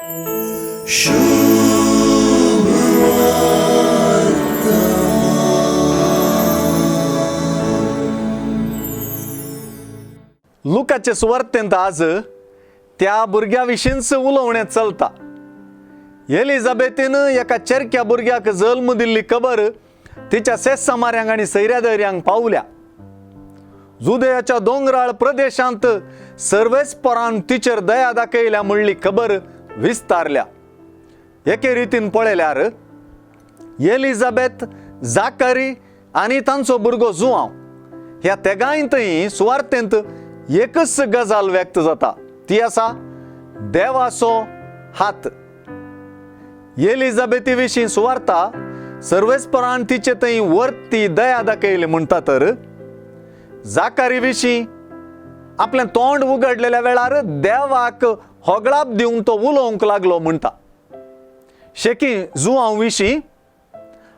लुकाचे सुवार्तेंत आज त्या भुरग्या विशींच उलोवणें चलता. एलिझाबेथीन एका चेरक्या भुरग्याक जल्म दिल्ली खबर तिच्या सेस्समाऱ्यांक आनी सैऱ्या दैऱ्यांक पावल्या. जुदयाच्या दोंगराळ प्रदेशांत सर्वेस्परान तिचेर दया दाखयल्या म्हणली खबर विस्तारल्या. एके रितीन पळयल्यार एलिझाबेथ, जाकारी आनी तांचो भुरगो जुआंव ह्या तेगांय सुवार्तेंत एकच गजाल व्यक्त जाता, ती आसा देवाचो हात. एलिझाबेथी विशीं सुवार्ता सर्वेस्परान तिचे थंय वर्ती दया दाखयली म्हणटा, तर जाकारी विशीं आपलें तोंड उगडलेल्या वेळार देवाक होगळाप दिवन तो उलोवंक लागलो म्हणटा. शेकी जुआंव विशीं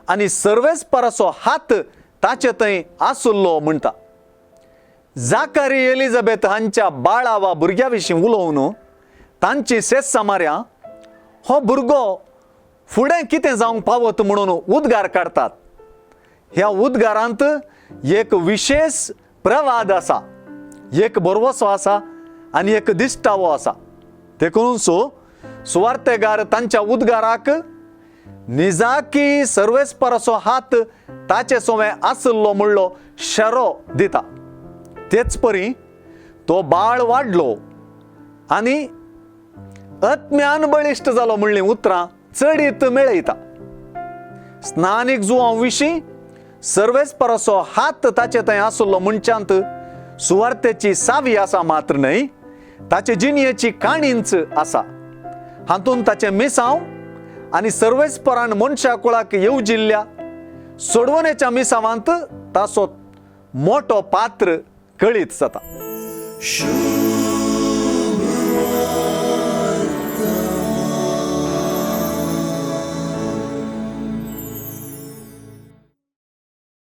आनी सर्वेस्पराचो हात ताचे थंय आसुल्लो म्हणटा. जाकारी एलिझाबेथ हांच्या बाळा वा भुरग्या विशीं उलोवन तांची सेस्सामाऱ्या हो भुरगो फुडें कितें जावंक पावत म्हणून उद्गार काडटात. ह्या उद्गारांत एक विशेश प्रवाद आसा, एक भरवसो आसा आनी एक दिश्टावो आसा. देखून सो सुवार्तेगार तांच्या उद्गाराक निजाकी सर्वेस्पराचो हात ताचे सोवे आसलो म्हणलो शेरो दिता. तेच परी तो बाळ वाडलो आनी आत्म्यान बळिश्ट जालो म्हणलीं उतरां चडीत मेळयता. स्नानीक जुआंव विशीं सर्वेस्पराचो हात ताचे थंय आसलो म्हणच्यांत सुवार्तेची सावी आसा मात्र न्हय, ताचे जिणयेची काणींच आसा. हातूंत ताचें मिसांव आनी सर्वेस्परान मनशा कुळाक येवजिल्ल्या सोडवणेच्या मिसावांत ताचो मोटो पात्र कळीत जाता.